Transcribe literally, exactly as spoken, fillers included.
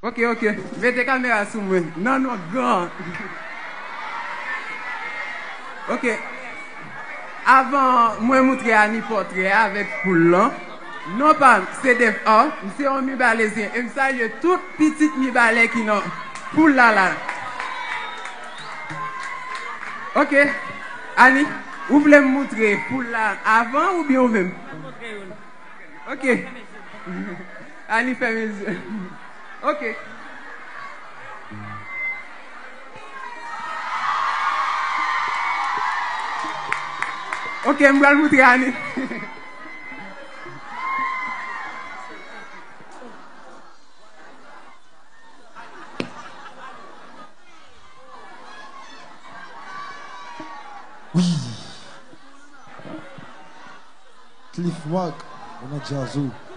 Ok, ok. Mete kamera sou mwen. Nan non gran. Ok. Avan mwen moutre Ani pòtrè avèk poul lan, non pa m, se Dave Hart, m se yon Mibalezyen, e m salye tout pitit Mibalè ki nan poul la la. Ok. Ani, ou vle m moutre poul la avan oubyen ou menm? Ok. Ani fèmen zye. Ok. Ok, m pral moutre Ani. Wi. Cliff Mark, ou nan djaz ou.